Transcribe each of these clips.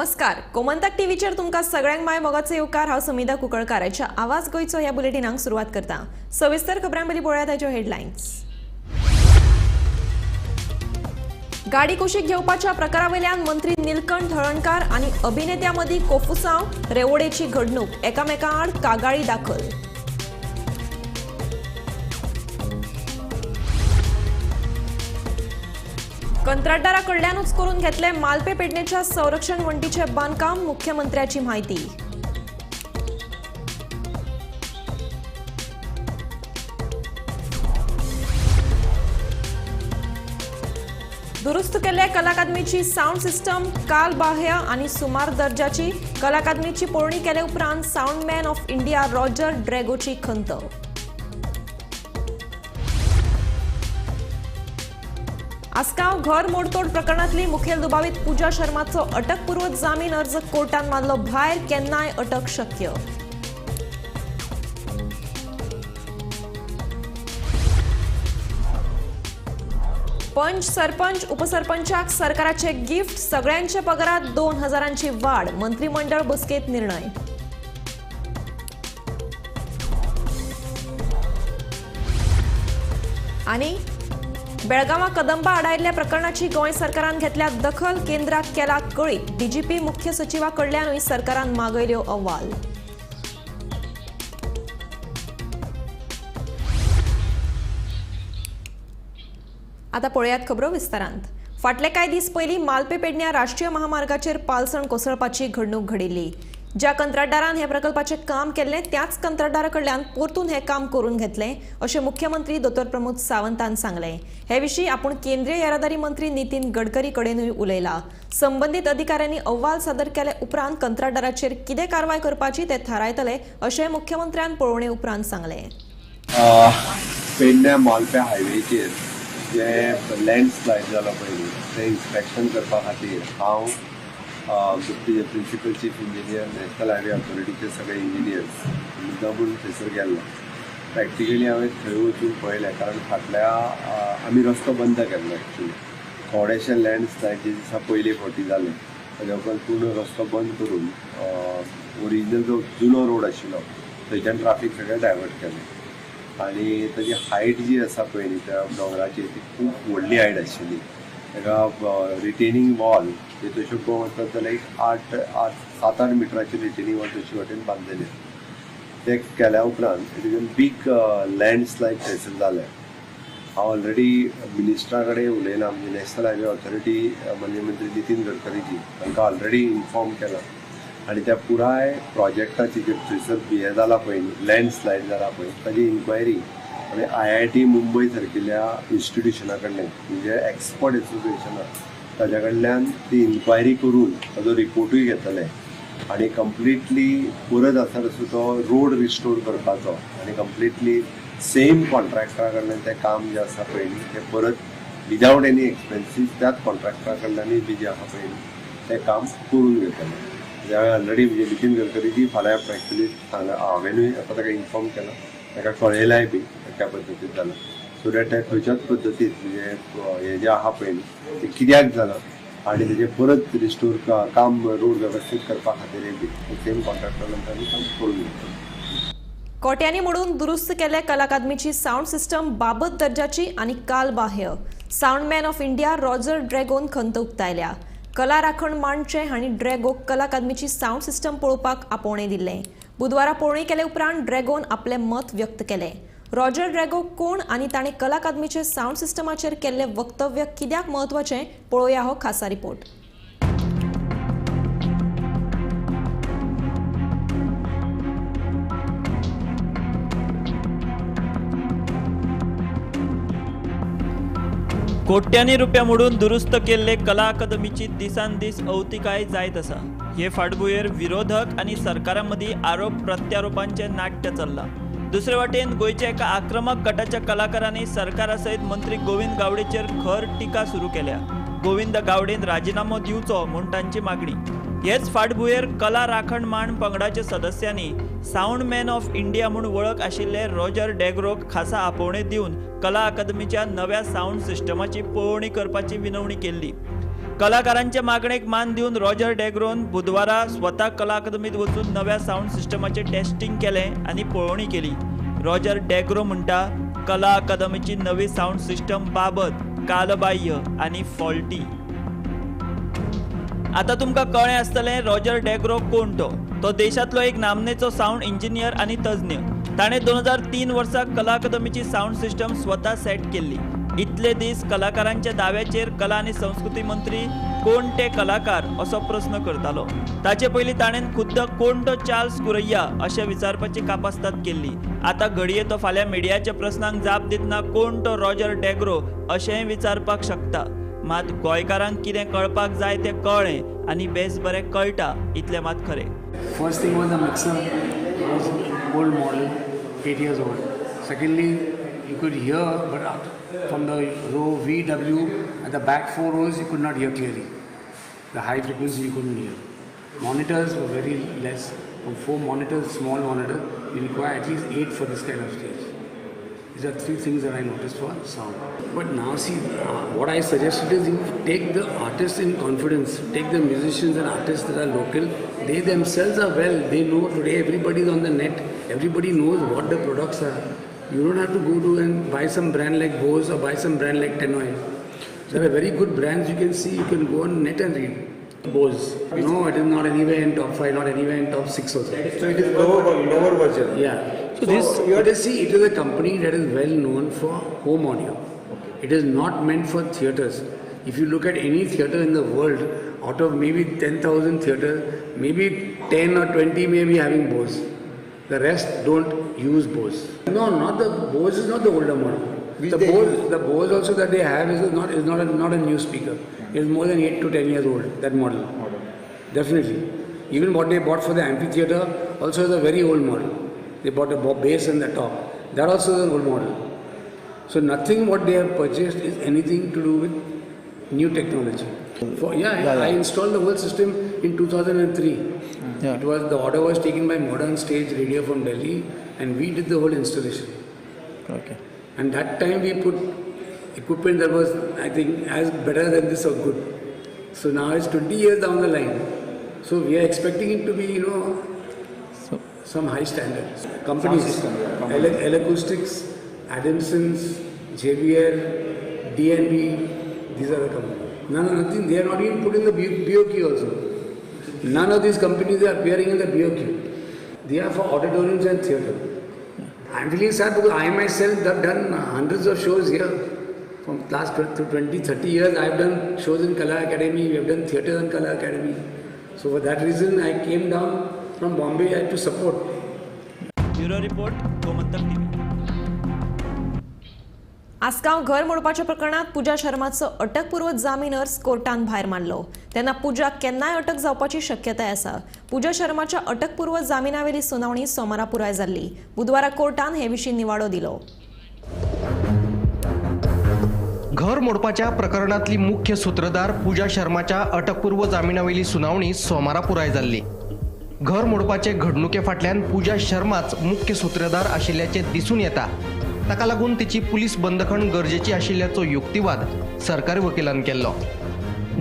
नमस्कार, गोमंतक टीव्हीचेर तुमकां सगळ्यांक माय मोगाचो येवकार. हांव समिधा कुंकळकाराच्या आवाज गोंयचो ह्या बुलेटिनाक सुरवात करता. सविस्तर खबरां पयलीं पळोवया ताच्यो हेडलायन्स. गाडी कुशीक घेवपाच्या प्रकारावेल्यान मंत्री निलकंठ हळर्णकार आनी अभिनेत्या मदीं कोफुसांव, रेवोडेची घडणूक, एकामेकां आड कागाळी दाखल. कंत्राटदारा कडल्यानूच करून घेतले मालपे पेडणेच्या संरक्षण वण्टीचे बांदकाम, मुख्यमंत्र्याची म्हायती. दुरुस्त केल्ल्या कला अकादमीची सावंड सिस्टम कालबाह्य आनी सुमार दर्जाची. कला अकादमीची पळोवणी केले उपरांत sound man of India Roger ड्रेगोची खंत. आसगांव घर मोडतोड प्रकरणांतली मुखेल दुबावीत पूजा शर्माचो अटकपूर्व जामीन अर्ज कोर्टान मारलो भायर, केन्नाय अटक शक्य. पंच सरपंच उपसरपंचाक सरकाराचे गिफ्ट, सगळ्यांच्या पगारात 2000 वाढ, मंत्रिमंडळ बसकेत निर्णय. आणि बेळगावां कदंबा आडायल्ल्या प्रकरणाची गोंय सरकारान घेतल्या दखल, केंद्राक केला कळीत, डीजीपी मुख्य सचिवा कडल्यानूय सरकारान मागयल्यो अहवाल. आता पळयात खबरो विस्तारांत. फाटले कांय दीस पयलीं मालपे पेडण्या राष्ट्रीय महामार्गाचेर पालसण कोसळपाची घडणूक घडिल्ली. ज्या कंत्राटदारान हे प्रकल्पाचें काम केल्लें त्याच कंत्राटदारा कडल्यान परतून हें काम करून घेतलें अशें मुख्यमंत्री दोतोर प्रमोद सावंतान सांगलें. हे विशीं आपूण केंद्रीय येरादारी मंत्री नितीन गडकरी कडेनूय उलयला. संबंदीत अधिकाऱ्यांनी अहवाल सादर केले उपरांत कंत्राटदाराचेर कितें कारवाय करपाची ते थारायतले अशें मुख्यमंत्र्यान पळोवणे उपरांत सांगलें. पेडण्या मालप्या हायवेचेर जे लँडस्लायड जाला पयलीं तें इन्स्पेक्शन करपा खातीर हांव principal chief engineer national highway ऑथॉरिटीचे सगळे इंजिनियर्स मुद्दामून थंयसर गेल्लो. प्रॅक्टिकली हांवें थंय वचून पळयलें, कारण फाटल्या आमी रस्तो बंद केल्लो. एक्चुली थोडेशे लँडस्लायड जे दिसा पयले फावटी जाले ताज्या उपरांत पूर्ण रस्तो बंद करून ओरिजिनल जो जुनो रोड आशिल्लो थंयच्यान ट्राफीक सगळें डायवर्ट केलें. आनी ताजी हायट जी आसा पळय न्ही त्या दोंगराची ती खूब व्हडली हायट आशिल्ली. ताका रिटेनींग वॉल जे तश्यो पळोवंक वचत जाल्यार एक आठ आठ सात आठ मिटराची रिटेनींग वॉल तशी वाटेन बांदलेली. ते केल्या उपरांत it is a big landslide थंयसर जालें. हांव ऑलरेडी मिनिस्टरा कडेन उलयलां, म्हणजे नॅशनल हायवे ऑथॉरिटी माननीय मंत्री नितीन गडकरीजी तांकां ऑलरेडी इन्फॉर्म केलां. आनी त्या पुराय प्रोजेक्टाची जे थंयसर हें जालां पळय न्ही लँडस्लायड जाला पळय ताजी इन्क्वायरी आमी IIT Mumbai सारकिल्ल्या इन्स्टिट्युशना कडल्यान म्हणजे एक्सपर्ट एसोसिएशना ताज्या कडल्यान ती इन्क्वायरी करून ताजो रिपोर्टूय घेतले आनी कंप्लिटली परत आसा तसो तो रोड रिस्टोर करपाचो आनी कंप्लिटली सेम कॉन्ट्रॅक्टरा कडल्यान तें काम जें आसा पळय न्ही तें परत विदावट एनी एक्सपेन्सीस त्याच कॉन्ट्रॅक्टरा कडल्यानूय बी जें आसा पळय न्ही तें काम करून घेतलें. हांवें ऑलरेडी म्हणजे नितीन गडकरीजी फाल्यां एक्चुली सांगला, हांवेंनूय आतां ताका इन्फॉर्म केलां, ताका कळयलाय बी त्या पद्दतीन जालां. सो that त्या खंयच्याच पद्दतीन म्हणजे हें जें आहा पळय न्ही तें कित्याक जालां आनी तेजें परत रिस्टोर काम रोड वेवस्थीत करपा खातीरय बी सेम कॉन्ट्रॅक्टर आमी काम करून घेतलें. कोट्यांनी मोडून दुरुस्त केल्ल्या कला अकादमीची सावंड सिस्टम बाबत दर्जाची आनी कालबाह्य. Sound man of India Roger ड्रेगोन खंत उक्तायल्या. कला राखण मांडचे हांणी ड्रेगोक कला अकादमीची सावंड सिस्टम पळोवपाक आपोवणें दिल्लें. बुधवारा पळोवणी केले उपरांत ड्रेगोन आपलें मत व्यक्त केलें. रॉजर ड्रेगो कोण आनी ताणें कला अकादमीचे सावंड सिस्टमाचेर केल्लें वक्तव्य कित्याक म्हत्वाचें पळोवया हो खासा रिपोर्ट. कोट्यांनी रुपया मोडून दुरुस्त केल्ले कला अकादमीची दिसान दीस अवतिकाय जायत आसा. हे फाटभुंयेर विरोधक आनी सरकारा मदीं आरोप प्रत्यारोपांचें नाट्य चल्लां. दुसरे वाटेन गोंयच्या एका आक्रमक गटाच्या कलाकारांनी सरकारा सयत मंत्री गोविंद गावडेचेर खर टिका सुरू केल्या. गोविंद गावडेन राजिनामो दिवचो म्हूण तांची मागणी. हेच फाटभुंयेर कला राखण मांड पंगडाच्या सदस्यांनी सावंड मॅन ऑफ इंडिया म्हूण वळख आशिल्ले रॉजर डॅग्रोक खासा आपोवणें दिवन कला अकादमीच्या नव्या सावंड सिस्टमाची पळोवणी करपाची विनवणी केल्ली. कलाकारांचे मागणेक मान दिवन रॉजर डॅग्रोन बुधवारा स्वता कला अकादमीत वचून नव्या सावंड सिस्टमाचें टेस्टिंग केलें आनी पळोवणी केली. रॉजर डॅग्रो म्हणटा, कला अकादमीची नवी सावंड सिस्टम बाबत, कालबाह्य आनी फॉल्टी. आतां तुमकां कळ्ळें आसतलें रॉजर डॅग्रो कोण तो. तो देशांतलो एक नामनेचो सावंड इंजिनियर आनी तज्ञ. ताणें 2003 वर्सा कला अकादमीची सावंड सिस्टम स्वता सेट केल्ली. इतले दीस कलाकारांच्या दाव्याचेर कला आनी संस्कृती मंत्री कोण ते कलाकार असो प्रस्न करतालो. ताचे पयलीं ताणें खुद्द कोण तो चार्ल्स कुरैया अशें विचारपाची कापास्ताद केल्ली. आतां घडये तो फाल्यां मिडियाच्या प्रस्नांक जाप दितना कोण तो रॉजर डॅग्रो अशेंय विचारपाक शकता. मात गोंयकारांक कितें कळपाक जाय तें कळ्ळें आनी बेस बरें कळटा इतलें मात खरें. First thing was the mixer was old model, 8 years old. Secondly, you could hear, but from the row V, W, at the back 4 rows, you could not hear clearly. The high frequency you couldn't hear. Monitors were very less. From 4 monitors, small monitor, you require at least 8 for this kind of stage. These are 3 things that I noticed for sound. But now see, what I suggested is you take the artists in confidence, take the musicians and artists that are local. They themselves are well, they know today everybody is on the net, everybody knows what the products are. You don't have to go to and buy some brand like Bose or buy some brand like Tannoy. There are very good brands you can see, you can go on net and read. Bose. No, it is not anywhere in top 5, not anywhere in top 6 also. So it is lower version. Yeah. So this, see, it is a company that is well known for home audio. Okay. It is not meant for theatres. If you look at any theatre in the world, out of maybe 10,000 theatres, maybe 10 or 20 may be having Bose. The rest don't use Bose. No, not the Bose is not the older model. The Bose also that they have is not a new speaker. It is more than 8 to 10 years old, that model. Definitely. Even what they bought for the amphitheater also is a very old model. They bought a base and the top. That also is an old model. So nothing what they have purchased is anything to do with new technology. I installed the whole system in 2003. Yeah. It was, the order was taken by Modern Stage Radio from Delhi, and we did the whole installation. Okay. And that time we put equipment that was, I think, as better than this or good. So now it's 20 years down the line. So we are expecting it to be, you know, some high standards. Companies, system, yeah, L Acoustics, Adamson's, JBL, D&B, these are the companies. No, no, nothing. They are not even put in the BOQ also. None of these companies are appearing in the BOQ. They are for auditoriums and theatre. I'm feeling sad because I myself have done hundreds of shows here. From last 20, 30 years, I have done shows in Kala Academy, we have done theatre in Kala Academy. So for that reason, I came down from Bombay to support. Bureau Report, Gomantak TV. Assagao घर मोडपाच्या प्रकरणात पूजा शर्माचो अटकपूर्व जामीन अर्ज कोर्टान भायर मारलो. तेन्ना पूजा केन्नाय अटक जावपाची शक्यताय आसा. पूजा शर्माच्या अटकपूर्व जामिनावेली सुनावणी सोमारा पुराय जाल्ली. बुधवारा कोर्टान हे विशीं निवाडो दिलो. घर मोडपाच्या प्रकरणातली मुख्य सूत्रधार पूजा शर्माच्या अटकपूर्व जामिनावेली सुनावणी सोमारा पुराय जाल्ली. घर मोडपाचे घडणुके फाटल्यान पूजा शर्माच मुख्य सूत्रधार आशिल्ल्याचें दिसून येता. ताका लागून तिची पुलीस बंदखण गरजेची आशिल्ल्याचो युक्तिवाद सरकारी वकिलान केल्लो.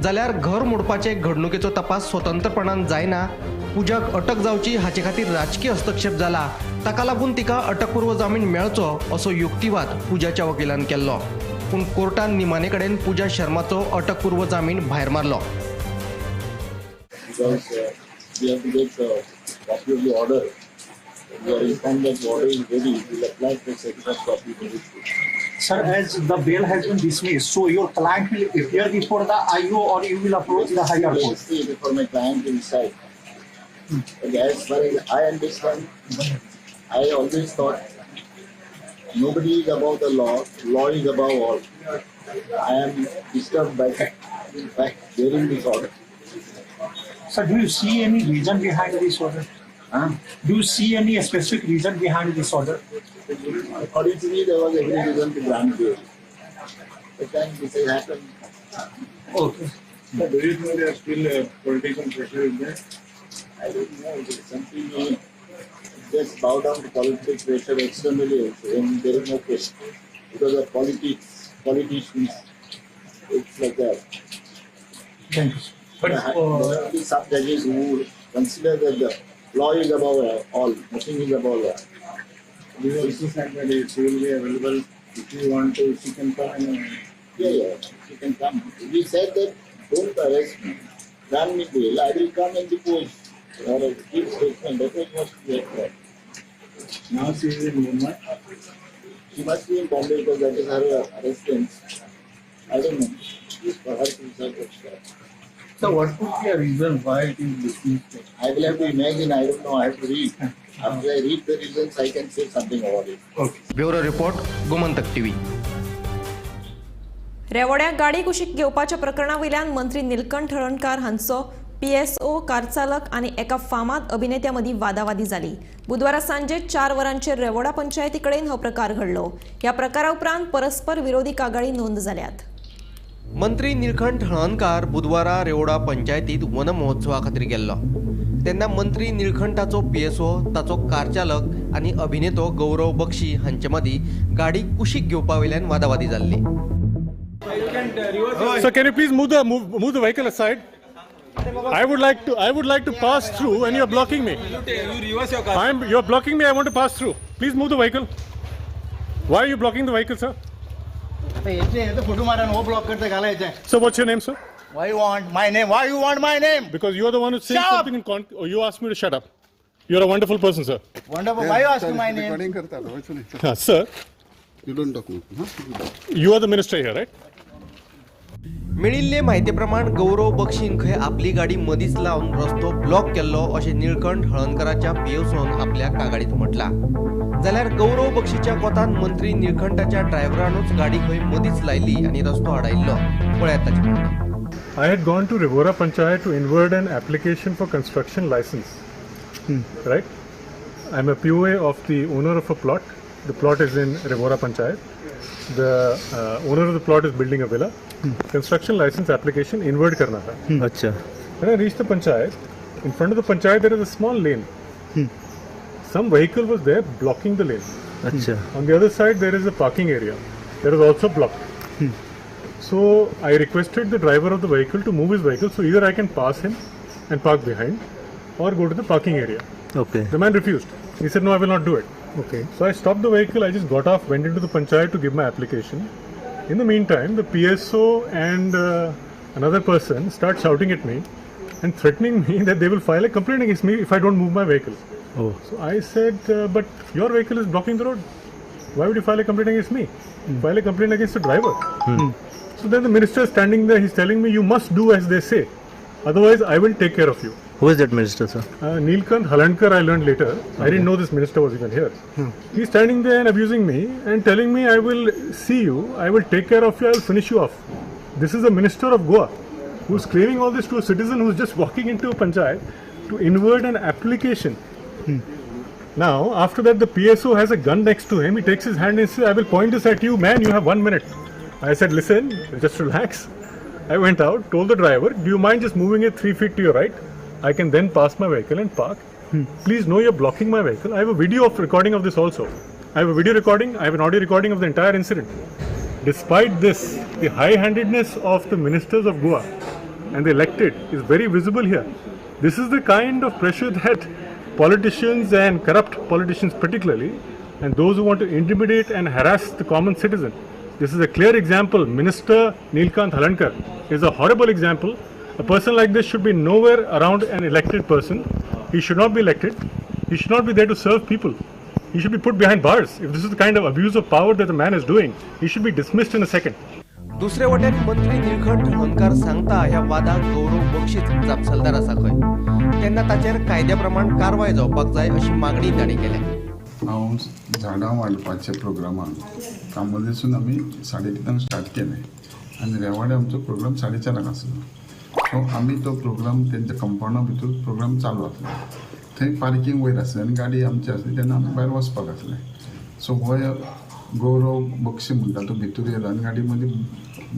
जाल्यार घर मोडपाचे घडणुकेचो तपास स्वतंत्रपणान जायना, पूजाक अटक जावची हाचे खातीर राजकीय हस्तक्षेप जाला, ताका लागून तिका अटकपूर्व जामीन मेळचो असो युक्तिवाद पूजाच्या वकिलान केल्लो. पूण कोर्टान निमाणे कडेन पूजा शर्माचो अटकपूर्व जामीन भायर मारलो. We have to get the copy of the order. We are informed that the order is ready. We will apply for certified copy to this. Sir, as the bail has been dismissed, so your client will appear before the IO or you will approach the higher court? Let's see before my client will decide. But as far as I understand, I always thought nobody is above the law. Law is above all. I am disturbed by hearing this order. Sir, do you see any reason behind this order? Huh? Do you see any specific reason behind this order? According to me, there was every reason to grant bail. But then this has happened. Okay. Sir, do you think there is still political pressure in there? I don't know. It is something just bow down to political pressure externally also, and there is no pressure. Because of politics, politicians, it's like that. Thank you. But there are some judges who consider that the law is above all, nothing is above law. We also said that she will be available if you want to, she can come. Yeah, she can come. We said that don't arrest me, grant me bail, I will come and depose or give statement. That was what we had said. Now she is in Mumbai. She must be in Bombay because that is her residence. I don't know. It's for her to decide what she has. So what could be a reason why it is dismissed? I will have to imagine. I don't know. I have to read. After I read the reasons, I can say something about it. Okay. Bureau report, Gomantak TV. रेवोड्या गाडी कुशीक घेवपाच्या प्रकरणा वयल्यान मंत्री निलकंठ हळर्णकार हांचो PSO कारचालक आनी एका फामाद अभिनेत्या मदीं वादावादी जाली. बुधवारा सांजे 4 वरांचेर रेवोडा पंचायती कडेन हो प्रकार घडलो. ह्या प्रकारा उपरांत परस्पर विरोधी कागाळी नोंद जाल्यात. मंत्री निलकंठ हळर्णकार बुधवारा रेवोडा पंचायतीत वन महोत्सवा खातीर गेल्लो तेन्ना मंत्री निलकंठाचो पीएसओ, ताचो कारचालक आनी अभिनेतो गौरव बक्षी हांचे मदीं गाडी कुशीक घेवपा वयल्यान वादावादी जाल्ली. So can you please move the vehicle aside? I would like to pass through, and you're blocking me. You reverse your car. You're blocking me. I want to pass through. Please move the vehicle. Why are you blocking the vehicle, sir? So what's your name, sir? Why you want my name? Why you want my name? Because you're the one who's saying something in oh, you asked me to shut up. You're a wonderful person, sir. Wonderful. Why you asking my name? Sir. You don't talk me, huh? You are the minister here, right? मेळिल्ले म्हायती प्रमाण गौरव बक्षीन खंय आपली गाडी मदींच लावन रस्तो block केल्लो अशें निळकंठ हळर्णकाराच्या पीएसओन आपल्या कागाळींत म्हटलां. जाल्यार गौरव बक्षीच्या कोतान मंत्री निळकंठाच्या ड्रायव्हरानूच गाडी खंय मदींच लायली आनी रस्तो आडायल्लो. पळयात ताचें म्हणणें. I had gone to Rivora Panchayat to invert an application for construction license. Right? I'm a POA of the owner of a plot. The plot is in Rivora Panchayat. The owner of the plot is building a villa. Construction license application invert karna tha. Acha. When I reached the panchayat, in front of the panchayat there is a small lane. Some vehicle was there blocking the lane. Acha. On the other side there is a parking area. That is also blocked. So I requested the driver of the vehicle to move his vehicle so either I can pass him and park behind or go to the parking area. Okay. The man refused. He said, no, I will not do it. Okay. So I stopped the vehicle, I just got off, went into the panchayat to give my application. In the meantime, the PSO and another person start shouting at me and threatening me that they will file a complaint against me if I don't move my vehicle. Oh. So I said, but your vehicle is blocking the road. Why would you file a complaint against me? File a complaint against the driver. So then the minister is standing there, he's telling me, you must do as they say. Otherwise, I will take care of you. Who is that minister, sir? Nilkanth Halarnkar, I learned later. Okay. I didn't know this minister was even here. He's standing there and abusing me and telling me, I will see you, I will take care of you, I will finish you off. This is the minister of Goa who's claiming all this to a citizen who's just walking into a panchayat to invert an application. Now, after that, the PSO has a gun next to him. He takes his hand and says, I will point this at you, man, you have 1 minute. I said, listen, just relax. I went out, told the driver, do you mind just moving it 3 feet to your right? I can then pass my vehicle and park. Please know you're blocking my vehicle. I have a video of recording of this also. I have a video recording, I have an audio recording of the entire incident. Despite this, the high-handedness of the ministers of Goa and the elected is very visible here. This is the kind of pressure that politicians and corrupt politicians particularly, and those who want to intimidate and harass the common citizen. This is a clear example. Minister Nilkanth Halarnkar is a horrible example. A person like this should be nowhere around an elected person. He should not be elected. He should not be there to serve people. He should be put behind bars. If this is the kind of abuse of power that the man is doing, he should be dismissed in a second. दुसरे वटेन मंत्री निळकंठ हळर्णकार सांगता ह्या वादाक गौरव बक्षीच जापसालदार आसा खंय, तेन्ना ताचेर कायद्या प्रमाण कारवाय जावपाक जाय अशी मागणी तांणी केल्या. हांव झाडां वाडपाच्या प्रोग्रामाक कांबोळेसून आमी 3:30 स्टार्ट केलें आनी रेवाडे आमचो प्रोग्राम 4:30 आसलो. सो आमी तो प्रोग्राम तेंच्या कंपावंडा भितर प्रोग्राम चालू आसलो. थंय पार्कींग वयर आसलें आनी गाडी आमची आसली तेन्ना आमी भायर वचपाक आसलें. सो हो गौरव बक्षी म्हणटा तो भितर येयलो आनी गाडी मदीं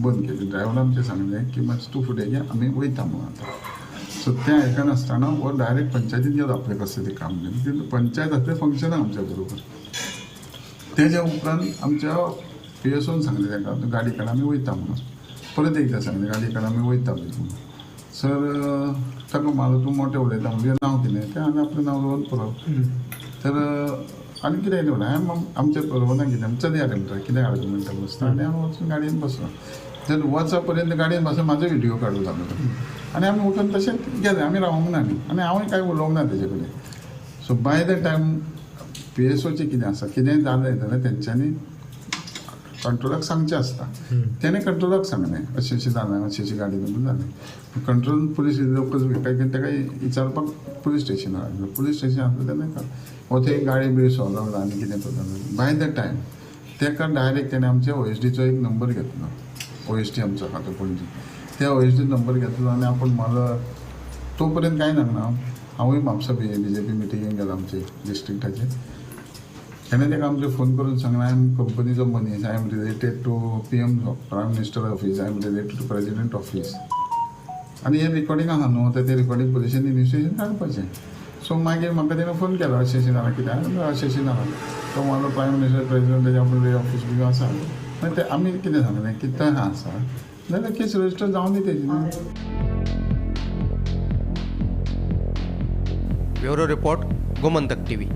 बंद केली. ड्रायव्हरान आमचें सांगलें की मातशें तूं फुडें घे आमी वयता म्हणून आतां. सो तें आयकनासतना हो डायरेक्ट पंचायतीन गेलो आपलें कसलें तें काम घेवन. पंचायत आसलें फंक्शनाक आमच्या बरोबर. तेज्या उपरांत आमच्या पी एस ओन सांगलें ताका गाडी काड आमी वयता म्हणून. परत एकदां सांगलें गाडी काड आमी वयता म्हणून. सर ताका मारलो तूं मोठें उलयता म्हणजे नांव कितें तें हांवें आपलें नांव रोहन परब. तर आनी कितें कितें म्हणलें हांवें आमचें रोहना कितें चलया रे म्हणटा कितें आर्ग्युमेंट बसता आनी हांव वचून गाडयेन बसलो. तर वचा पर्यंत गाडयेन बसून म्हाजो व्हिडियो काडूंक लागलो आनी आमी उठून तशेंच गेले. आमी रावूंक ना आनी हांवूय कांय उलोवंक ना तेजे कडेन. सो बाय the time PSOचें कितें आसा कितेंय जालें जाल्यार तेंच्यांनी कंट्रोलाक सांगचें आसता. तेणें कंट्रोलाक सांगलें अशें अशें जालें अशें अशें गाडी म्हणून जालें. कंट्रोल पुलीस लोक काय ताका विचारपाक पुलीस स्टेशनार आसलो. पुलीस स्टेशन आसलो तेन्ना हो थंय गाडी बिडी सोदलो आनी कितें करता. बाय the time ताका डायरेक्ट तेणें आमच्या OSDचो एक नंबर घेतलो. OSD आमचो आहा तो पणजी, त्या OSD number घेतलो आनी आपूण म्हाका तो पर्यंत कांय सांगना. हांवूय म्हापसा BJP मिटिंगेक गेलो आमचे डिस्ट्रिक्टाचे. तेणें ताका आमचे फोन करून सांगलें I am कंपनीचो मनीस, I am related to PM prime minister office, I am related to president office. आनी हें रिकॉर्डिंग आहा न्हू, तर तें रिकॉर्डिंग पुलिशेन इन्वेस्टिगेशन काडपाचें. सो मागीर म्हाका तेणें फोन केलो अशें अशें जालां कितें अशें अशें जालां. तो म्हाजो प्रायम मिनिस्टर प्रेजिडेंट तेजे आपले ऑफिस बी आसा. मागीर ते आमी कितें सांगलें की थंय आसा जाल्यार केस रजिस्टर जावन दी तेजी. Bureau report, Gomantak TV.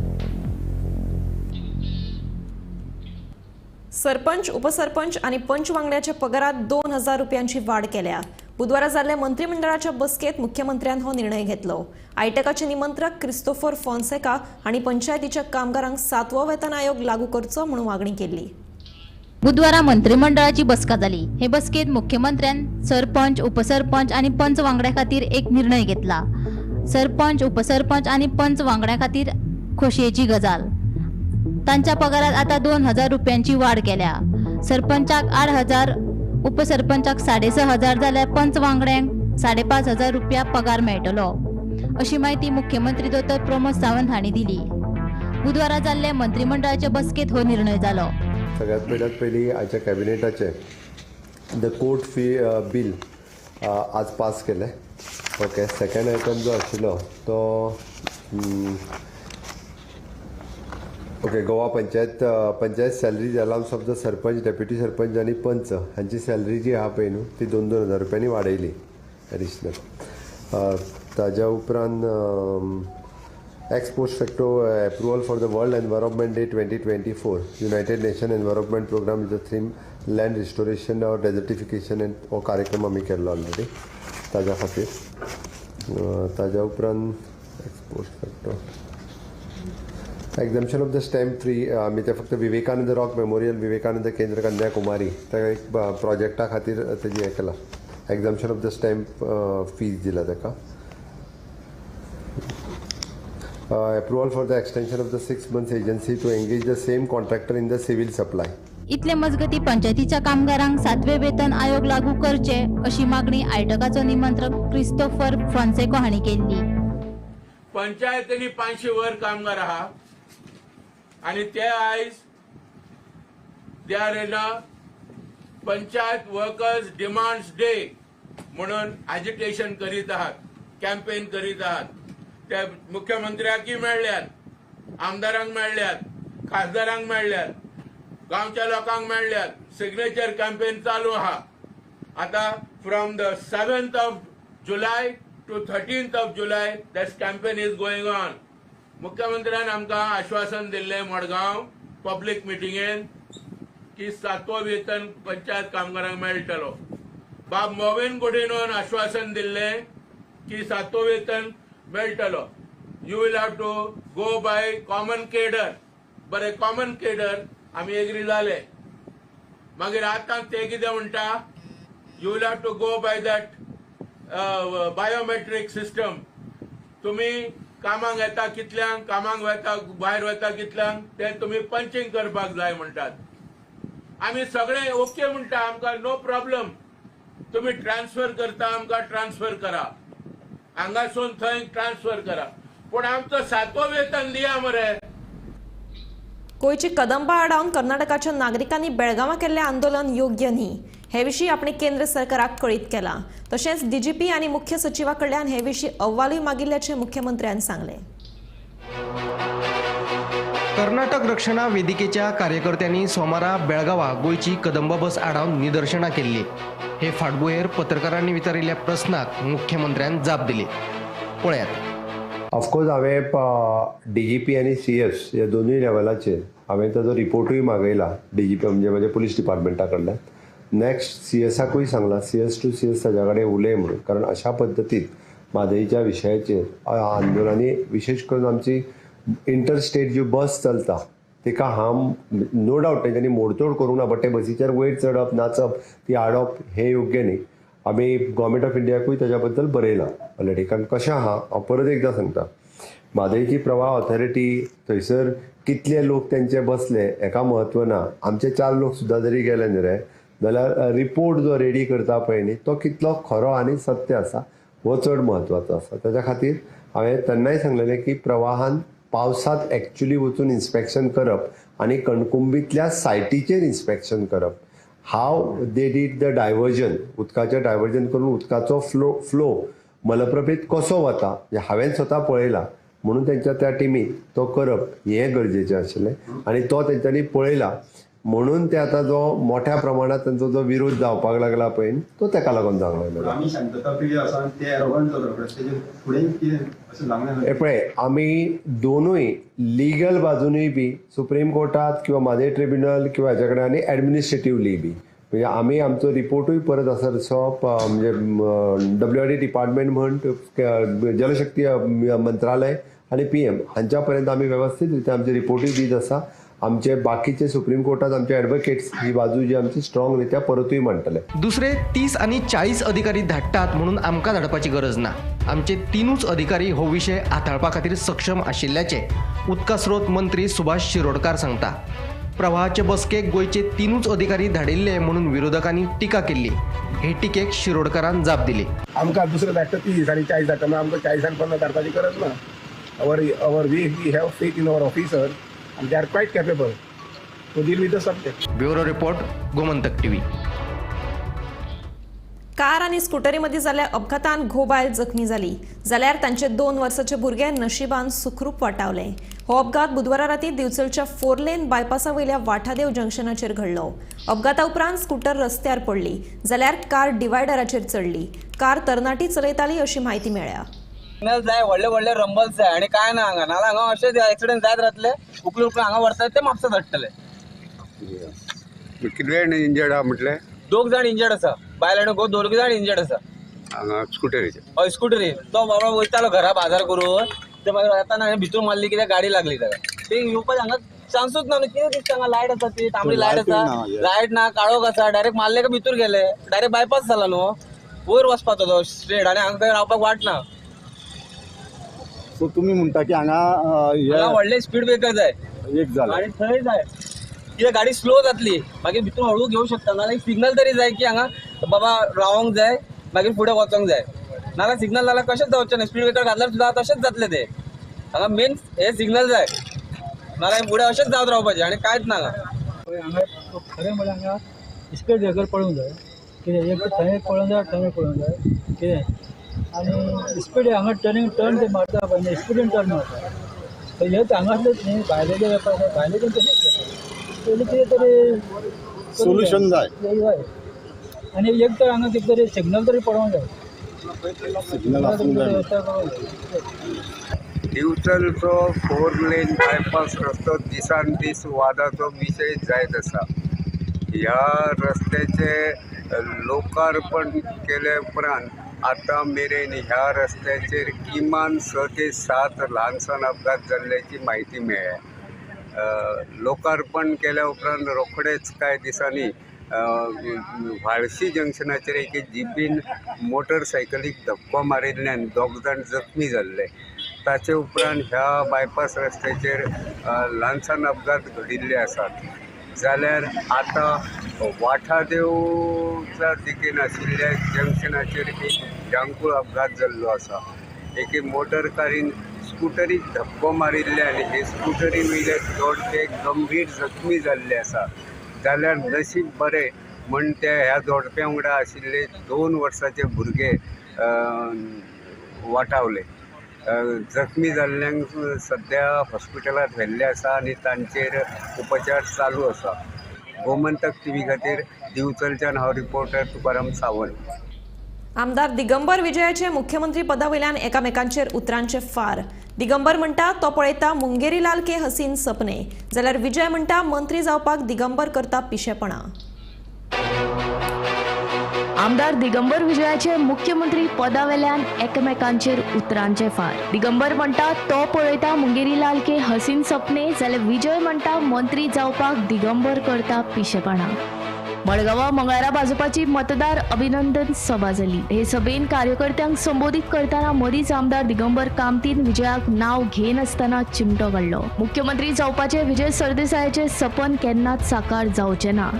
Sarpanch, उपसरपंच आणि पंच वांगड्याच्या पगारात 2,000 रुपयांची वाढ केल्या. बुधवारा जाल्ल्या मंत्रिमंडळाच्या बसकेत मुख्यमंत्र्यान हो निर्णय घेतलो. आयटकाचे निमंत्रक क्रिस्तोफर फोन्सेका हांणी पंचायतीच्या कामगारांक 7वो वेतन आयोग लागू करचो म्हणून मागणी केली. बुधवारा मंत्रिमंडळाची बसका जाली. हे बसकेत मुख्यमंत्र्यान सरपंच, उपसरपंच आनी पंच वांगड्या खातीर एक निर्णय घेतला. सरपंच, उपसरपंच आनी पंच वांगड्या खातीर खोशयेची गजाल. तांच्या पगारात आता 2,000 रुपयांची वाढ केल्या. सरपंचाक 8,000, उपसरपंचाक 6,500 जाल्यार पंच वांगड्यांक 5,500 रुपया पगार मेळटलो अशी माहिती मुख्यमंत्री दोतोर प्रमोद सावंत हांणी दिली. बुधवारा जाल्ले मंत्रिमंडळाचे बसकेत हो निर्णय जालो. सगळ्यात पयल्यात पयलीं आयच्या कॅबिनेटाचे the court fee bill आज पास केलें. ओके, सेकंड आयटम जो आशिल्लो तो okay Goa panchayat panchayat salary allowance of the sarpanch, deputy sarpanch आनी पंच हांची सॅलरी जी आहा पळय न्हू ती 2-2 हजार रुपयांनी वाडयली एडिशनल. ताज्या उपरांत ex post facto approval for the World Environment Day 2024. United Nation Environment Programme is a theme land restoration or desertification and हो कार्यक्रम आमी केल्लो ऑलरेडी ताज्या खातीर. ताज्या उपरांत ex post facto exemption of the stamp fee आमी ते फक्त विवेकानंद रॉक मेमोरियल विवेकानंद केंद्र कन्याकुमारी ताका एक प्रोजेक्टा खातीर तेजी हें केलां. Exemption of the stamp fees दिला ताका. Approval for the extension of the 6 months agency to engage the same contractor in the civil supply. इतले मजगती पंचायतीच्या कामगारांक 7वे वेतन आयोग लागू करचे अशी मागणी आयटकाचो निमंत्रक क्रिस्तोफर फोन्सेको हांणी केल्ली. पंचायतींनी 500 वर कामगार आहा आनी ते आयज they are in a panchayat workers demands day म्हणून एजिटेशन करीत आहात, कॅम्पेन करीत आहात. ते मुख्यमंत्र्याकय मेळ्ळ्यात, आमदारांक मेळ्ळ्यात, खासदारांक मेळ्ळ्यात, गांवच्या लोकांक मेळ्ळ्यात. सिग्नेचर कॅम्पेन चालू आहा. आता from the 7th of July to 13th of July that campaign is going on. मुख्यमंत्र्यान आमकां आश्वासन दिल्लें मडगांव पब्लीक मिटिंगेन की सातवो वेतन पंचायत कामगारांक मेळटलो. बाब मोविन गुदिन्होन आश्वासन दिल्लें की सातवो वेतन मेळटलो. You will have to go by common cadre. बरें, कॉमन केडर आमी एग्री जाले. मागीर आतां ते कितें म्हणटा, you will have to go by that biometric system. तुमी कामाक येता कितल्यांक, कामाक वता भायर वता कितल्यांक, ते तुमी पंचिंग करपाक जाय म्हणटात. आमी सगळे ओके म्हणटा, आमकां नो प्रॉब्लम. तुमी ट्रान्सफर करता आमकां ट्रान्सफर करा, हांगासून थंय ट्रान्सफर करा, पूण आमचो सातवो वेतन दिया मरे. गोंयची कदंबा आडावन कर्नाटकाच्या नागरिकांनी बेळगांवां केल्लें आंदोलन योग्य न्ही हे विशीं आपणे केंद्र सरकाराक कळीत केलां. तशेंच डीजीपी आनी मुख्य सचिवा कडल्यान हे विशीं अहवालूय मागिल्ल्याचें मुख्यमंत्र्यान सांगलें. कर्नाटक रक्षणा वेदिकेच्या कार्यकर्त्यांनी सोमारा बेळगांवा गोंयची कदंबा बस आडावन निदर्शनां केल्ली. हे फाटभुंयेर पत्रकारांनी विचारिल्ल्या प्रस्नाक मुख्यमंत्र्यान जाप दिली. पळयात. ऑफकोर्स हांवें DGP आनी CS ह्या दोनूय लेवलाचेर हांवें ताजो रिपोर्टूय मागयला DGP म्हणजे म्हज्या पुलीस डिपार्टमेंटा कडल्यान. नॅक्स्ट CSाकूय सांगला CS to CS ताज्या कडेन उलय म्हणून, कारण अशा पद्दतीन म्हादयच्या विशयाचेर आंदोलनांनी विशेश करून आमची इंटरस्टेट ज्यो बस चलता तिका हार्म नो डावट तेंच्यांनी मोडतोड करूंक ना, बट ते बसीचेर वयर चडप नाचप ती हाडप हें योग्य न्ही. आमी गव्हर्मेंट ऑफ इंडियाकूय ताज्या बद्दल बरयलां ऑलरेडी. कारण कशें आहा हांव परत एकदां सांगता, म्हादयची प्रवाह ऑथॉरिटी थंयसर कितले लोक तेंचे बसले हेका म्हत्व ना. आमचे 4 लोक सुद्दां जरी गेले न्ही रे जाल्यार रिपोर्ट जो रेडी करता पळय न्ही तो कितलो खरो आनी सत्य आसा हो चड म्हत्वाचो आसा. ताच्या खातीर हांवें तेन्नाय सांगलेलें की प्रवाहान पावसांत एक्चुली वचून इन्स्पेक्शन करप आनी कणकुंबीतल्या सायटीचेर इन्स्पेक्शन करप, how they did the diversion, उदकाचें डायवर्जन करून उदकाचो फ्लो मलप्रभेत कसो वता हें हांवें स्वता पळयला, म्हणून तेंच्या त्या टिमीक तो करप हें गरजेचें आशिल्लें आनी तो तेंच्यांनी पळयला म्हणून ते आतां जो मोठ्या प्रमाणात तेंचो जो विरोध जावपाक लागला पळय तो तेका लागून जावंक लागला. आमी शांतता प्रिय आसा ते एरोगंट जाता तेजे फुडें कितें अशें जावंक जायना. पळय आमी दोनूय लिगल बाजूनय बी सुप्रीम कोर्टात किंवा म्हादय ट्रिब्युनल किंवा हेच्या कडेन आनी एडमिनिस्ट्रेटिवली बी म्हणजे आमी आमचो रिपोर्टूय परत आसा तसो म्हणजे WRD department म्हण जलशक्ती मंत्रालय आनी PM हांच्या पर्यंत आमी वेवस्थीत रित्या आमचे रिपोर्टूय दीत आसा. आमचे बाकीचे सुप्रीम कोर्टात आमचे एडवोकेट्स ही बाजू जी आमची स्ट्रॉंग रित्या परतूय मांडटले. दुसरे 30 आनी 40 अधिकारी धाडटात म्हणून आमकां धाडपाची गरज ना. आमचे 3 अधिकारी हो विशय हाताळपा खातीर सक्षम आशिल्ल्याचे उदका स्रोत मंत्री सुभाष शिरोडकार सांगता. प्रवाहाचे बसकेक गोंयचे 3 अधिकारी धाडिल्ले म्हणून विरोधकांनी टिका केल्ली. हे टिकेक शिरोडकारान जाप दिली. आमकां दुसरे धाडटा 30 आनी 40 धाडटा, आमकां 40 आनी 50 धाडपाची गरज ना. Our we have faith in our officer and they are quite capable to deal with the subject. Bureau report, Gomantak TV. Car आनी स्कुटरी मदीं जाल्ल्या अपघातान घोव बायल जखमी जाली जाल्यार तांचे 2 वर्साचे भुरगे नशिबान सुखरूप वाटावले. हो अपघात बुधवारा राती दिवचलच्या 4 लेन बायपासा वयल्या वाठादेव जंक्शनाचेर घडलो. अपघाता उपरांत स्कुटर रस्त्यार पडली जाल्यार कार डिवायडराचेर चडली. कार तरणाटी चलयताली अशी म्हायती मेळ्ळ्या. सिग्नल जाय, व्हडले व्हडले रंबल्स जाय आनी काय ना हांगा, नाल्यार हांगा अशेच एक्सिडंट जायत रावतले. उखलून उखलून हांगा व्हरतात ते म्हापसा धाडटले. कितले जाण इंजर्ड आहा म्हटलें? 2 जाण इंजर्ड आसा, बायल आनी घोव 2 जाण इंजर्ड आसा हांगा स्कुटरीचेर. हय स्कुटरी. तो बाबा वयतालो घरा बाजार करून, ते मागीर येताना हांवें भितर मारली कित्याक गाडी लागली ताका. ते येवपाक हांगा चान्सूच ना न्हू. कितें दिसता हांगा लायट आसा ती तांबडी लायट आसा, लायट ना, काळोख आसा, डायरेक्ट मारले काय भितर गेले, डायरेक्ट बायपास जाला न्हू, वयर वचपाचो तो स्ट्रेट आनी हांगा खंय रावपाक वाट ना. सो तुमी म्हणटा की हांगा व्हडले स्पीड ब्रेकर जाय एक जालें आनी थंय जाय कित्याक गाडी स्लो जातली, मागीर भितर हळू घेवंक शकता. नाल्यार सिग्नल तरी जाय की हांगा बाबा रावोंक जाय, मागीर फुडें वचोंक जाय. नाल्यार सिग्नल जाल्यार कशेंच जावचें ना. स्पीड ब्रेकर घातल्यार सुद्दां तशेंच जातलें तें. हांगा मेन हे सिग्नल जाय, नाल्यार फुडें अशेंच जावत रावपाचें आनी कांयच ना हांगा. हांगा खरें म्हळ्यार हांगा स्पीड ब्रेकर पडूंक जाय. कितें एक थंय पडूंक जाय, थंय पडूंक जाय कितें. आनी स्पीड हांगा टर्निंग टर्न ते मारता पळय, स्पिडीन टर्न मारता. हेच हांगासलेच न्ही, भायले जे वेपार आसा भायले ते तशेंच करता. पयलीं कितें तरी सोल्युशन जाय. हय, आनी एक तर हांगा कितें तरी सिग्नल तरी पडोवंक जाय. सिग्नल आसूंक जाय. दिवचलचो 4 लेन बायपास रस्तो दिसान दीस वादाचो विशय जायत आसा. ह्या रस्त्याचे लोकार्पण केले उपरांत आतां मेरेन ह्या रस्त्याचेर किमान 6 ते 7 ल्हानसान अपघात जाल्ल्याची म्हायती मेळ्ळ्या. लोकार्पण केल्या उपरांत रोखडेच कांय दिसांनी व्हाळशी जंक्शनाचेर एके जिपीन मोटरसायकलीक धपको मारिल्ल्यान 2 जाण जखमी जाल्ले. ताचे उपरांत ह्या बायपास रस्त्याचेर ल्हानसान अपघात घडिल्ले आसात. जाल्यार आतां वाठादेवच्या दिकेन आशिल्ल्या जंक्शनाचेर एक भिरांकूळ अपघात जाल्लो आसा. एके मोटरकारीन स्कुटरीक धपको मारिल्ल्यान हे स्कुटरी वयले जोडपे गंभीर जखमी जाल्ले आसा. जाल्यार नशीब बरें म्हण ते ह्या जोडप्या वांगडा आशिल्ले 2 वर्साचे भुरगे वाटावले. जखमी जाल्ल्यांक सद्या हॉस्पिटलांत व्हेल्ले आसा आनी तांचेर उपचार चालू आसा. गोमंतक टीव्ही खातीर दिवचलच्यान हांव रिपोर्टर तुकाराम सावंत. आमदार दिगंबर विजयाचे मुख्यमंत्री पदावयल्यान एकामेकांचेर उतरांचे फार. दिगंबर म्हणटा तो पळयता मुंगेरीलाल के हसीन सपने, जाल्यार विजय म्हणटा मंत्री जावपाक दिगंबर करता पिशेपणा. आमदार दिगंबर विजयाचे मुख्यमंत्री पदावेल्यान एकमेकांचेर उतरांचे फार. दिगंबर म्हणटा तो पळयता मुंगेरीलाल के हसीन सपने, जाल्यार विजय म्हणटा मंत्री जावपाक दिगंबर करता पिशेपणा. मडगांवां मंगळारा भाजपाची मतदार अभिनंदन सभा जाली. हे सभेन कार्यकर्त्यांक संबोधीत करतना मदींच आमदार दिगंबर कामतीन विजयाक नांव घेनासतना चिमटो काडलो. मुख्यमंत्री जावपाचे विजय सरदेसायाचे सपन केन्नाच साकार जावचें ना.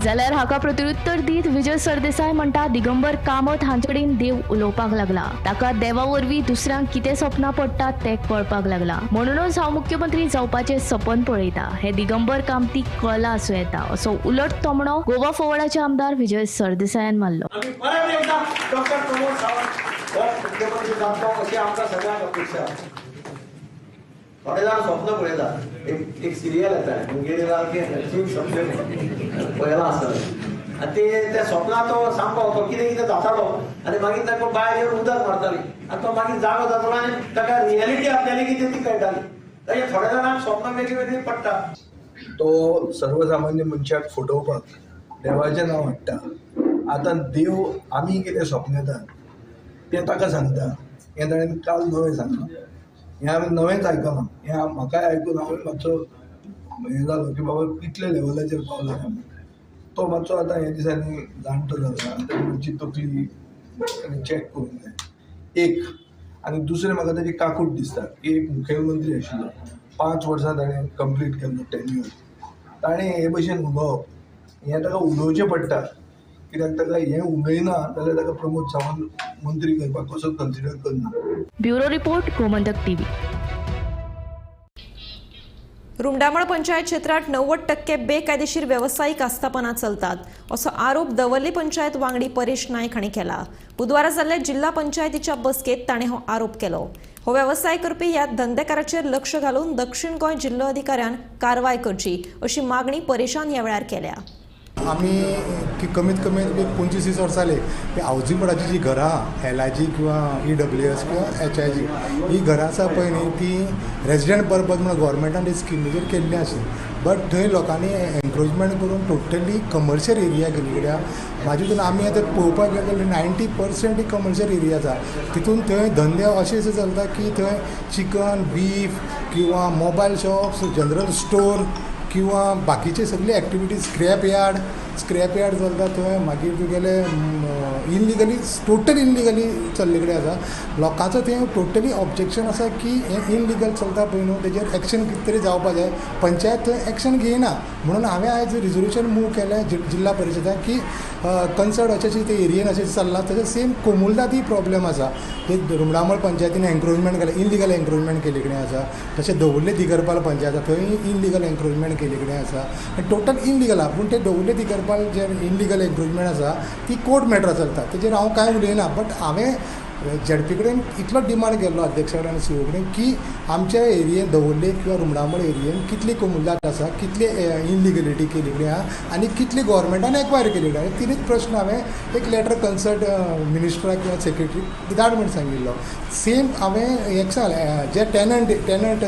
जाल्यार हाका प्रत्युत्तर दीत विजय सरदेसाय म्हणटा दिगंबर कामत हांचे कडेन देव उलोवपाक लागला. ताका देवा वरवीं दुसऱ्यांक कितें सपनां पडटात तें कळपाक लागला. म्हणूनच हांव मुख्यमंत्री जावपाचें सपन पळयता हें दिगंबर कामतीक कळलां आसूं येता, असो उलट तोमणो गोवा फॉरवर्डाचे आमदार विजय सरदेसायान मारलो. परत एकदा डॉक्टर प्रमोद सावंत हो मुख्यमंत्री जातलो अशी आमकां सगळ्यांक अपेक्षा. थोडे जाण स्वप्न पळयता, एक सिरियल येता मुंगेरीलाल के हसीन सपने पळयलां आसतलें, आनी ते त्या स्वप्नांत तो सामको तो कितें कितें जातालो आनी मागीर ताका भायर येवन उदक मारताली आनी तो मागीर जागो जातालो आनी ताका रियलिटी आपल्याली कितें ती कळटाली. तशें थोड्या जाणांक स्वप्न वेगळी वेगळी पडटा. तो सर्वसामान्य मनशाक फटोवपाक देवाचें नांव हाडटा. आतां देव आमी कितें स्वप्न येता तें ताका सांगता. हें ताणें काल नवें सांगलां, हें आमी नवेंच आयकलां. हें म्हाकाय आयकून हांवूय मातसो हें जालो की बाबा कितले लेवलाचेर पावला. तो मातसो आतां हे दिसांनी जाणटो जाला आनी ताची मातशी तकली चॅक करूंक जाय एक. आनी दुसरें म्हाका ताची काकूट दिसता की एक मुखेलमंत्री आशिल्लो, 5 वर्सां ताणें कंप्लीट केल्लो टेन्युअर, ताणें हे भशेन उलोवप हें ताका उलोवचें पडटा. कित्याक ताका हें उलयना जाल्यार ताका प्रमोद सावंत मंत्री करपाक कसो कन्सिडर करना. Bureau report, Gomantak TV. Rumdamol panchayat क्षेत्रात 90% बेकायदेशीर वेवसायीक आस्थापनां चलतात असो आरोप दवर्ली पंचायत वांगडी परेश नायक हांणी केला. बुधवारा जाल्ल्या जिल्हा पंचायतीच्या बसकेत ताणें हो आरोप केलो. हो वेवसाय करपी ह्या धंदेकाराचेर लक्ष घालून दक्षिण गोंय जिल्लोधिकाऱ्यान कारवाय करची अशी मागणी परेशान ह्या वेळार केल्या. आमी की कमीत कमी 25 वर्सां जाली की हावजींग बोर्डाची जी घरां LIG किंवा EWS किंवा HIG ही घरां आसा पळय न्ही, ती रेजिडंट पर्पज म्हणून गव्हर्मेंटान ती स्किमीचेर केल्ली आशिल्ली. बट थंय लोकांनी एन्क्रोचमेंट करून टोटली कमर्शियल एरिया केल्ली कडेन. म्हाजे हितून आमी आतां पळोवपाक गेले जाल्यार 90% ही कमर्शियल एरिया आसा. तितून थंय धंदे अशे अशे चलता की थंय चिकन, बीफ किंवा मोबायल शॉप्स, जनरल स्टोर किंवा बाकीचे सगळे एक्टिविटीज, स्क्रॅप यार्ड चलता थंय. मागीर तुगेले इलिगली, टोटल इलिगली चल्ले कडेन आसा. लोकांचो थंय टोटली ऑब्जेक्शन आसा की हें इलिगल चलता पळय न्हू, तेजेर एक्शन कितें तरी जावपा जाय. पंचायत थंय एक्शन घेयना म्हणून हांवें आयज रिजोल्युशन मूव केलें जिल्हा परिशदाक की कन्सर्ट अशें ते एरियेन अशें चल्लां. तशें सेम कोमुलदादी प्रॉब्लेम आसा. एक रुमडामळ पंचायतीन एन्क्रोचमेंट केलें, इलिगल एन्क्रोचमेंट केल्ले कडेन आसा. तशें दवर्ले दिगरपाल पंचायत आसा, थंय इलिगल एन्क्रोचमेंट केल्ले कडेन आसा. टोटल इलिगल आसा. पूण ते दवर्ले दिगरपाल जे इलिगल एन्क्रोचमेंट आसा ती कोर्ट मॅटर चलता, तेजेर हांव कांय उलयना. बट हांवें झेडपी कडेन इतलो डिमांड केल्लो अध्यक्षा कडेन आनी सीओ कडेन की आमच्या एरियेन दवर्ले किंवा रुमडामळ एरियेन कितली कोमुलदाद आसा, कितली इलिगलिटी केल्ली कडेन आहा आनी कितली गव्हर्मेंटान एक्वायर केल्ली कडेन. तिनूच प्रश्न हांवें एक लेटर कन्सर्ट मिनिस्टराक किंवा सेक्रेटरीक धाड म्हूण सांगिल्लो. सेम हांवें एक सांगलें, जे टेनंट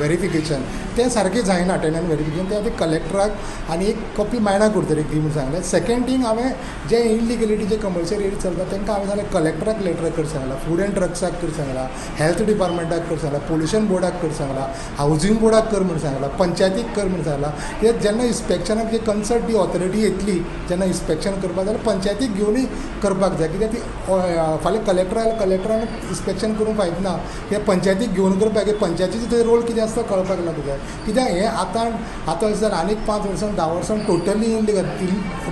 वेरिफिकेशन तें सारकें जायना. टेनंट वेरिफिकेशन तें आतां कलेक्टराक आनी एक कॉपी मायणा कुडतरीक दी म्हूण सांगलें. सेकेंड थींग, हांवें जे इलिगलिटी जे कमर्शियल एरिया चलता तांकां हांवें सांगलें कलेक्टराक लेटर कर सांगला, फूड एंड ड्रग्साक कर सांगला, हेल्थ डिपार्टमेंटाक कर सांगला, पोल्युशन बोर्डाक कर सांगला, हावजींग बोर्डाक कर म्हूण सांगला, पंचायतीक कर म्हूण सांगला. कित्याक जेन्ना इन्स्पेक्शनाक जे कन्सर्ट ती ऑथॉरिटी येतली जेन्ना इन्स्पेक्शन करपाक जाल्यार पंचायतीक घेवनूय करपाक जाय. कित्याक ती फाल्यां कलेक्टर आयल्यार कलेक्टरान इन्स्पेक्शन करूंक फायना ना, कित्याक पंचायतीक घेवन करपाक जाय. पंचायतीचो थंय रोल कितें आसता कळपाक लागूंक जाय. कित्याक हें आतां आतां अशें जालें आनीक 5 वर्सां 10 वर्सां टोटली इलिगल,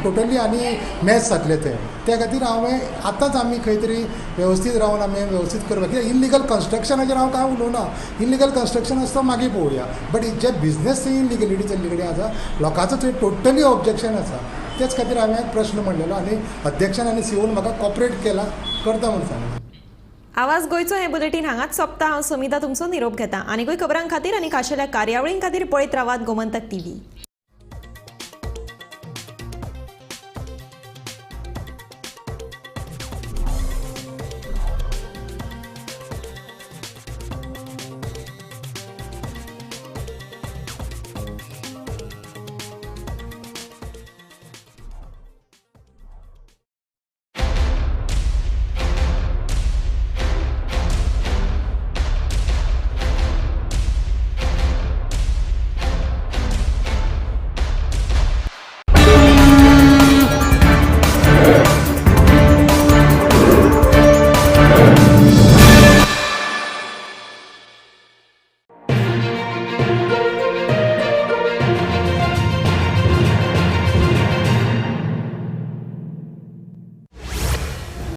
टोटली आनी मॅच जातलें तें. त्या खातीर हांवें आतांच आमी खंय तरी वेवस्थीत रावन आमी वेवस्थीत करपाक. कित्याक इलिगल कन्स्ट्रक्शनाचेर हांव कांय उलोवना. इलिगल कन्स्ट्रक्शन आसता मागीर पळोवया, बट जे बिजनेस थंय इलिगलिटी चल्ले कडेन आसा लोकांचो थंय टोटली ऑब्जेक्शन आसा. तेच खातीर हांवें प्रश्न मांडलेलो आनी अध्यक्षान आनी सीओन म्हाका कॉपरेट केला करता म्हूण सांगलें. आवाज गोंयचो हें बुलेटीन हांगाच सोंपता. हांव समिता तुमचो निरोप घेता. आनीकूय खबरां खातीर आनी खाशेल्या कार्यावळीं खातीर पळयत रावात गोमंतक टीव्ही.